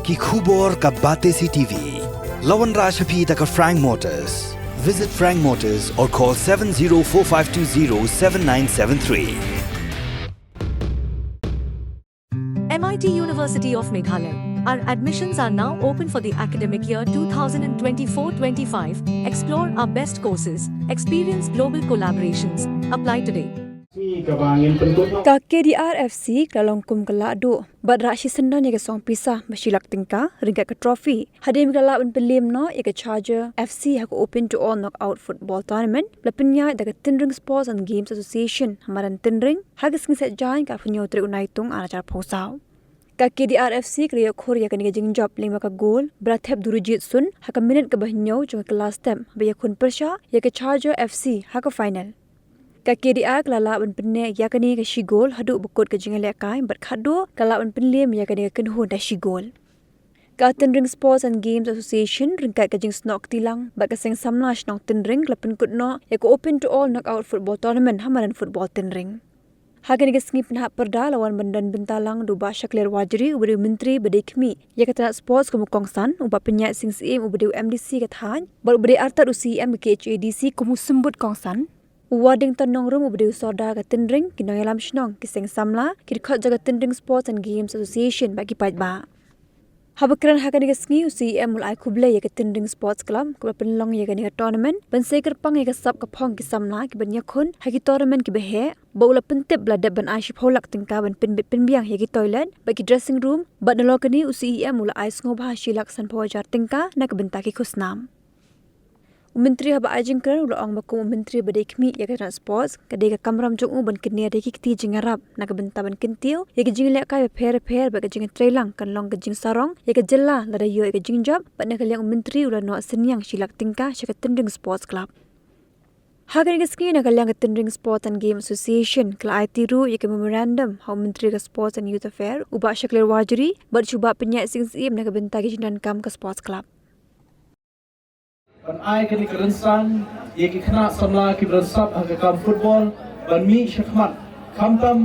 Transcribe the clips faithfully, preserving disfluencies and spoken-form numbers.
Ki khubor ka Batesi T V. La wanrah sha phi da ka Frank Motors. Visit Frank Motors or call seven zero four five two zero seven nine seven three. M I T University of Meghalaya. Our admissions are now open for the academic year two thousand twenty-four twenty-five. Explore our best courses, experience global collaborations. Apply today. Ka K D R F C ka la long kum ka lahduh bad rah shisyndon ïa ka song pisa ba shi lak tyngka ryngkat ka trophy hadien ba ka la lah ban pynliem noh ïa ka Charger F C ha ka Open to All Knockout Football Tournament ba la pynïaid da ka Tynring Sports and Games Association ha madan Tynring ha ka sngi Saitjaiñ ka arphew hynñiew tarik u Naitung arhajar arphew saw. Ka K D R F C ka la ïoh khur ïa kane ka jingjop lyngba ka gol ba la thep da u Rajit Sun ha ka minit kaba hynñiew jong ka kylla step ba ïakhun pyrshah ïa ka Charger F C ha ka final. Ka K D R ka la lah ban pynneh ïa kane ka shi gol haduh ba kut ka jingïalehkai bad khatduh ka la lah ban pynliem ïa kane ka kynhun da shi gol. Ka Tynring Sports and Games Association ryngkat ka jingsnoh kti lang bad ka Seng Samla Shnong Tynring ka la pynkut noh ïa ka Open to All Knockout Football Tournament ha madan football Tynring. Ha kane ka sngi pynhap pyrda la wan ban don bynta lang da u Bah Shakliar Warjri uba dei u Myntri ba dei khmih ïa ka tnat sports kum u kongsan, u Bah Pynïaid Sing Syiem uba dei u M D C ka thaiñ bad uba dei artat u C E M ka K H A D C kum u symbud kongsan. U Wardington Nongrum uba dei u Sordar ka Tynring, ki nongïalam shnong, ki seng samla, ki dkhot jong ka Tynring Sports and Games Association bad ki paidbah. Haba kren ha kane ka sngi u C E M u la ai khublei ïa ka Tynring Sports Club kaba pynlong ïa kane ka tournament ban sei kyrpang ïa ka sap ka phong ki samla kiban ïakhun ha ki tournament kiba heh, bad u la pyntip ba la dep ban ai shiphew lak tyngka ban pynbit pynbiang ïa ki toilet bad ki dressing room bad nalor kane u C E M u la ai sngewbha shi lak sanphew hajar tyngka na ka bynta ki khusnam. U Myntri haba ai jingkren u la ong ba kum u Myntri ba dei khmih ïa ka tnat sports, ka dei ka kamram jong u ban kynnoh da ki kti jingïarap na ka bynta ban kyntiew ïa ki jinglehkai bapher bapher bad ka jingtreilang kan long ka jingsarong ïa ka jylla lada ïoh ïa ka jingjop bad na ka liang u Myntri u la noh synñiang shi lak tyngka sha ka Tynring Sports Club. Ha kane ka sngi na ka liang ka Tynring Sports and Games Association ka la aiti ruh ïa ka memorandum ha u Myntri ka Sports and Youth Affairs u Bah Shakliar Warjri bad sha u Bah Pynïaid Sing Syiem na ka bynta ki jingdonkam ka Sports Club. Ban ai kane ka rynsan ïa ki khynnah samla kiba don sap ha ka kam football ban mih shakhmat, khamtam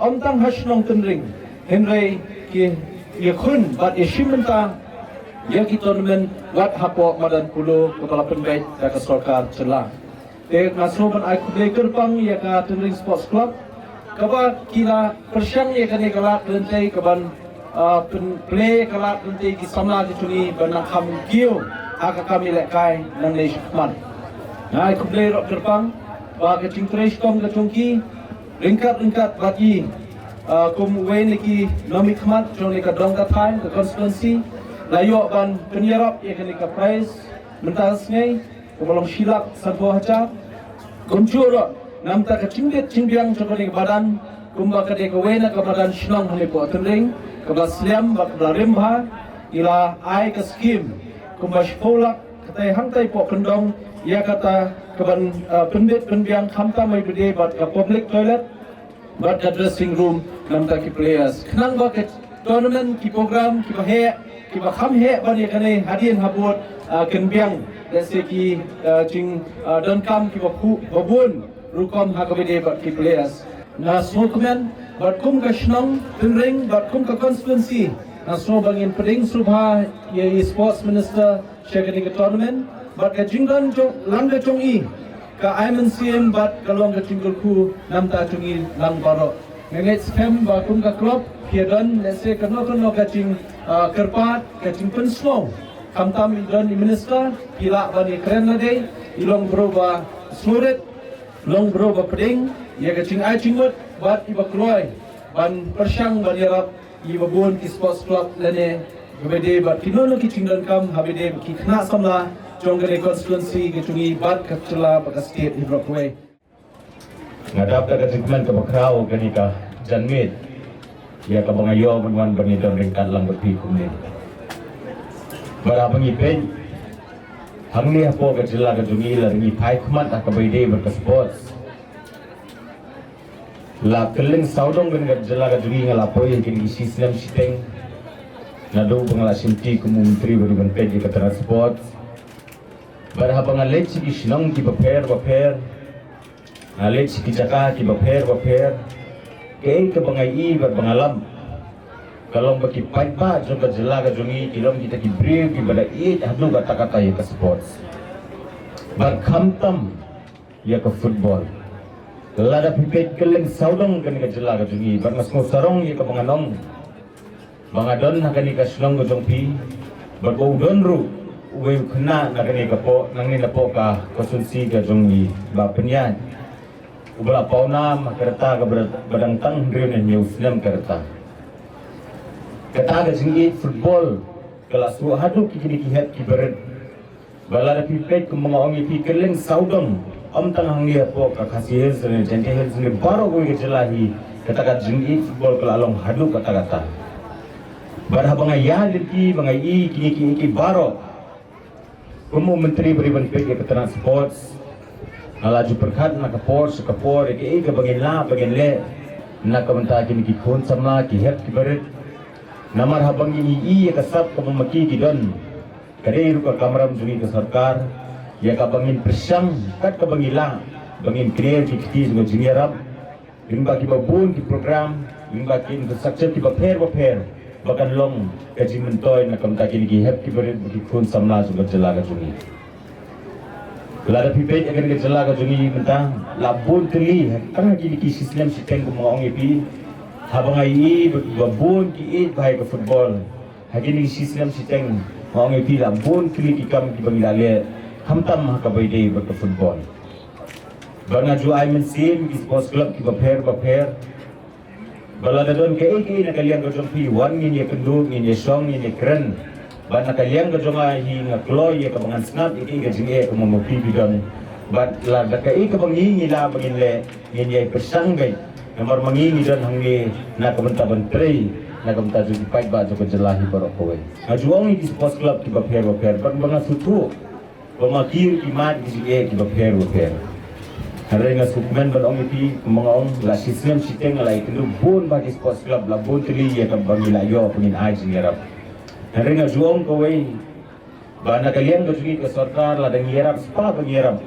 ym tang ha shnong Tynring hynrei ki ïakhun bad ïashim bynta ïa ki tournament wat hapoh madan polo kaba la pynbeit da ka sorkar jylla. Te nga sngew ban ai khublei kyrpang ïa ka Tynring Sports Club kaba ki la pyrshang ïa kane ka lad lynti kaban, ah, pyn-, pynplay ka lad lynti ki samla ki jong ngi ban nang kham kiew ha ka kam ïalehkai nangne shakhmat. Nga ai khublei ruh kyrpang ba ka jingtrei shitom ka jong ki ryngkat ryngkat bad i, ah, kum uwei na ki nongmihkhmat jong ne ka dong ka thaiñ ka constituency la ïoh ban pynïarap ïa kane ka prize mynta ka sngi. Kaba long shi lak sanphew hajar. Kumjuh ruh namar ka jingbit jingbiang jong kane ka madan kumba ka dei kawei na ka madan shnong hangne hapoh Tynring kaba la slem bad kaba la rim bha, ngi la ai ka skim kumba shiphew lak katai hangtai hapoh kyndong ïa kata kaban, ah, pynbit pynbiang khamtam ïa ba dei bad ka public toilet bad ka dressing room namar ki players. Khnang ba ka tournament ki program kiba heh kiba kham heh ban ïa kane hadien habud, ah, kin biang lehse ki, ah, jing, ah, donkam kiba khu-, ba bun rukom ha kaba ïadei bad ki players. Nga sngewkmen bad kum ka shnong Tynring bad kum ka constituency nga sngew ba ngin pdiang sngewbha ïa i sports minister sha kane ka tournament bad ka jingdon jong lang ka jong i ka ai mynsiem bad ka long ka jingkyrkhu namar jong i lang baroh. Nga ngeit skhem ba kum ka club phi ïa don lehse kano kano ka jing, ah, kyrpad ka jingpynsngew. Khamtam i don i minister phi lah ban ïa kren lade, i long briew ba sngewrit, long briew ba pdiang ïa ka jingai jingmut bad i ba kloi ban pyrshang ban ïarap ïa ba bun ki sports club lane kaba ïadei bad kino kino ki jingdonkam haba ïadei bad ki khynnah samla jong kane constituency ka jong i bad ka jylla bad ka state hi baroh kawei. Nga dap da ka treatment kaba khraw kane ka janmiet ïa kaba nga ïoh ban wan ban ïadon ryngkat lang bad phi kumne. Bad haba ngi peit hangne hapoh ka jylla ka jong i la ngi phai khmat ha kaba ïadei bad ka sports. La kylleng sawdong kane ka jylla ka jong i nga la poi ïa kine ki shi snem shiteng. Naduh ba nga la shimti kum u myntri ba dei ban peit ïa ka tnat sports. Bad haba nga leit sha ki shnong kiba pher bapher, nga leit sha ki jaka kiba pher bapher, kaei kaba nga ïohi bad ba nga lam Ka long ba ki paidbah jong ka jylla ka jong ngi ki long kita ki briew kiba da ïeit haduh katta katta ïa ka sports. Bad khamtam ïa ka football. Lada phi peit kylleng sawdong kane ka jylla ka jong ngi bad nga sngewsarong ïa kaba ngan ong ba nga don ha kane ka shnong ka jong phi bad ba u don ruh uwei u khynnah na kane ka pdeng nangne na pdeng ka constituency ka jong ngi ba pynïaid uba la pawnam ha ka rta kaba dang tang hynriew ne hynñiew snem ka rta. Kata ka jingïeit football ka la shu haduh ki kine ki hep ki barit. Ba lada phi peit kumba nga ong ïa phi kylleng sawdong, ym tang hangne hapoh ka Khasi Hills ne Jaintia Hills ne baroh kawei ka jylla hi, kata ka jingïeit football ka la long haduh katta katta. Bad haba nga ïaid lynti ba nga ïohi kine ki, ki baroh, kum u Myntri ba dei ban peit ïa ka tnat sports, nga la ju pyrkhat na ka por sha ka por ïa kaei kaba ngin lah ba ngin leh na ka bynta kine ki khun samla ki hep ki barit. Namar haba ngin ïohi ïa ka sap kaba ma ki ki don, ka dei ruh ka kamram jong ngi ka sorkar ïa kaba ngin pyrshang kat kaba ngi lah ba ngin clear ki kti jong ka jingïarap lyngba kiba bun ki program, lyngba ki infrastructure kiba pher ba pher ba kan long ka jingmyntoi na ka bynta kine ki hep ki barit bad ki khun samla jong ka jylla ka jong ngi. Lada phi peit ïa kane ka jylla ka jong ngi mynta la bun tylli, tang ha kine ki shi snem shiteng kumba nga ong ïa phi, haba nga ïohi ba bun ki ïeit bha ïa ka football. Ha kine ki shi snem shiteng nga ong ïa phi la bun tylli ki kam kiba ngi la leh, khamtam ha kaba ïadei bad ka football. Bad nga ju ai mynsiem ki sports club kiba pher ba pher. Ba lada don kaei kaei na ka liang ka jong phi, wan ngin ïa kynduh, ngin ïa shong, ngin ïa kren. Bad na ka liang ka jong nga hi nga kloi ïa kaba ngan sngap ïa kaei ka jingeh kaba ma phi phi don. Bad lada kaei kaba ngi ngi lah ba ngin leh, ngin ïai pyrshang beit. Namar ma ngi ngi don hangne na ka bynta ban trei na ka bynta jong ki paidbah jong ka jylla hi baroh kawei. Nga ju ong ïa ki sports club kiba pher ba pher bad ba nga sngewthuh ba ma ki ruh ki mad ki jingeh kiba pher ba pher. Hynrei nga sngewkmen ban ong ïa phi kumba nga ong la shi snem shiteng la ïakynduh bun bha ki sports club, la bun tylli ïa kaba ngi la ïoh ba ngin ai jingïarap. Hynrei nga ju ong kawei, ba na ka liang ka jong ngi ka sorkar lada ngi ïarap spah ba ngi ïarap.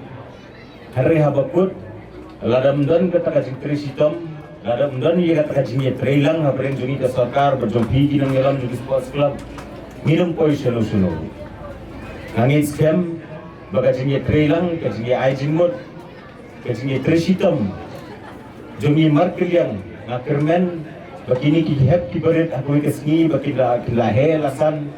Hynrei haba kut lada ym don kata ka jingtrei shitom, lada ym don ïa kata ka jingïatreilang hapdeng jong ngi ka sorkar bad jong phi ki nongïalam jong ki sports club, ngin ym poi shano shano. Nga ngeit skhem ba ka jingïatreilang, ka jingïa-ai jingmut, ka jingïatrei shitom jong ngi markylliang, nga kyrmen ba kine ki hep ki barit ha kawei ka sngi ba kin la, kin la heh la san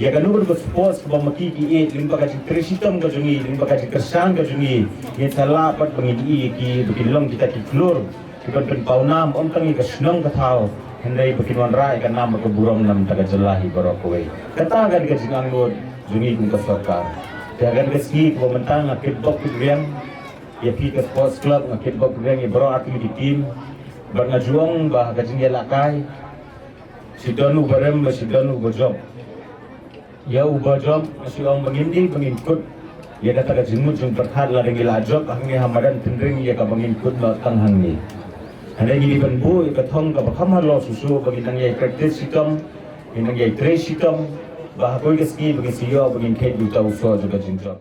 ïa kano kano ka sports kaba ma ki ki ïeit, lyngba ka jingtrei shitom ka jong ngi, lyngba ka jingkyrshan ka jong ngi, ngin sa lah pat ba ngin ïohi ïa ki ba kin long kita ki khlur kiban pynpawnam ym tang ïa ka shnong ka thaw, hynrei ba kin wanrah ïa ka nam bad ka burom na ka bynta ka jylla hi baroh kawei. Kata ka dei ka jingangnud jong ngi kum ka sorkar. Te ha kane ka sngi kaba mynta nga kitbok kitrwiang ïa phi ka sports club, nga kitbok kitrwiang ïa baroh artylli ki team. Bad nga ju ong ba ha ka jingïalehkai shi don uba rem bad shi don uba jop. Ïa uba jop nga shu ong ba ngin dei ba ngin kut ïa kata ka jingmut jingpyrkhat lada ngi la jop hangne ha madan Tynring ïa kaba ngin kut noh tang hangne. Hynrei ngi dei ban buh ïa ka thong kaba kham halor shuh shuh ba ngin nang ïai practice shitom, ngin nang ïai trei shitom, ba ha kawei ka sngi ba ngin sa ïoh ba ngin kheit ïa uta u soh jong ka jingjop.